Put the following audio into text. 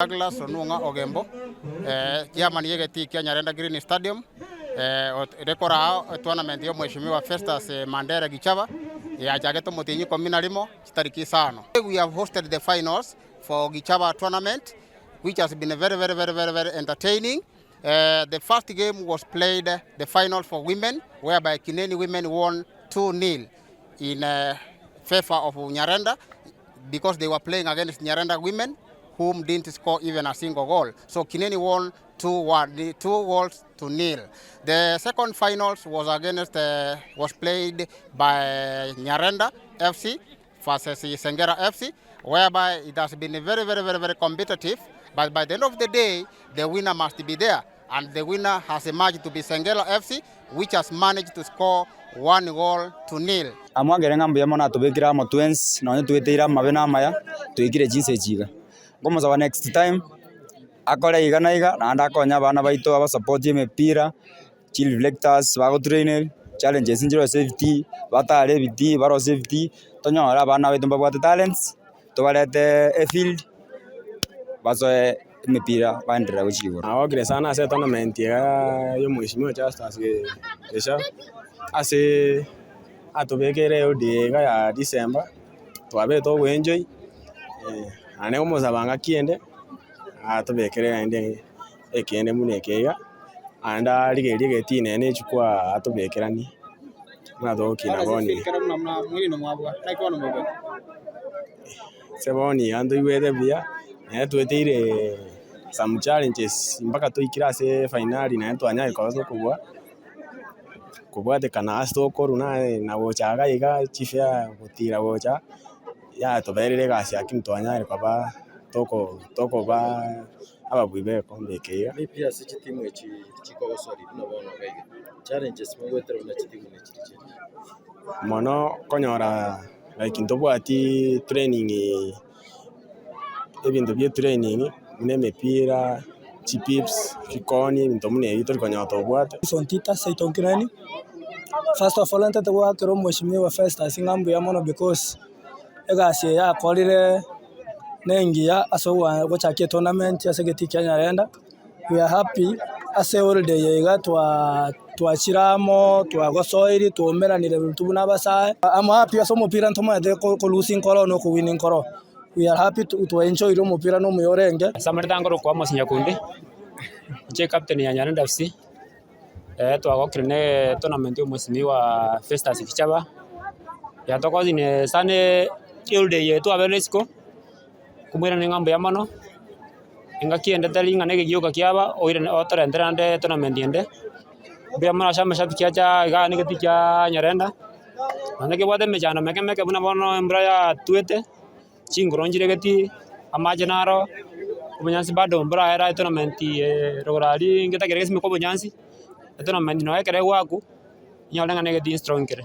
Douglas Onung'a Ogembo, chairman y'egetii kia Nyarenda Green Stadium, ere koraa etournament ya omweshimiwa Festus Mandere Gichaba yachagete omotienyi ikomi na rimo chitariki isano. We have hosted the finals for Gichaba tournament which has been very very very very very entertaining. The first game was played the final for women whereby Kineni women won 2-0 in favor of Nyarenda because they were playing against Nyarenda women whom didn't score even a single goal. So Kineni won 2-1, 2 goals to nil. The second finals was against uh, was played by Nyarenda FC versus Sengera FC whereby it has been very very very very competitive but by the end of the day the winner must be there and the winner has emerged to be Sengera FC which has managed to score 1 goal to nil. Amwakere ng'a mbuya mono atobekire amo twensi, nonye tweteire amabe na amaya, twaikire chinsa echi iga. Nkomosaba next time, akore iga na iga, naende akonye abana baito abasapoti emepira, chireflectors bagotrain, challenges nchire ase ebitii, batare ebitii, barosie ebitii, tonyore abana baito mbabwate talents, tobarete efield, basoe emepira baenderere gochia igoro. Nagokire sana ase etournament iga ya omweshimiwa Justus Gechagua, ase atobekeire eodi iga ya December, twabete togoenjoy, naende komosaba ngaki ende, atobekere naende ekende buna eke iga, naende arigererie egetii nere na echukwaa atobekeranie, buna togokina bono iga. Ase bono iga ntoigwete buya, naende tweteire some challenges mpaka toikire ase efainali naende twanyarire koba tokobua, kobwatekana ase tokorwa naye na gocha iga iga chifare gotira gocha, yatoberire egasi lakini twanyarire koba toko tokoba ababui ba egekombe eke iga. Maybe ase chitimu echi chikogosoria buna bono iga iga, challenges mogoetera buna chitimu nechi chiri? Mono konyora like ntobwati training ebinto bia etraining buna emepira, chipips, chikoni ebinto buna ebi tori konyora tobwate. Wilson Titus Seito Nkirani, First of all ntete goakera omweshimiwa Festus ng'a mbuya mono because egasi eye akorire nengiya ase ogochakia etournament ase egetii kia Nyarenda. We are happy ase eholiday eye iga twachire amo, twagosoirie, twaumeranire intwe buna abasae. I'm happy ase omopira ntomanyete ko lose nkoro na okowin nkoro. We are happy twaenjoyire omopira na omuya orenge. Ase amareta nkorokwa Amos Nyakundi, inche ecaptain ya Nyarenda FC, twagokire na etournament ya omweshimiwa Festus Gichaba, yatokonyire sana eholiday eye twabeire isiko, komoirania ng'a mbuya mono, engaki ende tari ng'a na egegioka kiaba oirane otorentere naende etournament ende, mbuya mono ase amashabiki acha igaa na egetii kia Nyarenda, naende kebwate emechando meke meke buna bono embura yatwete, chingoro nchire egetii, amache naro, obonyansi bado mboraera etournament rogoro aria ngetagere gesimekwe obonyansi, etournament nonye ekero egoakwa, onyore ng'a na egetii strong kere.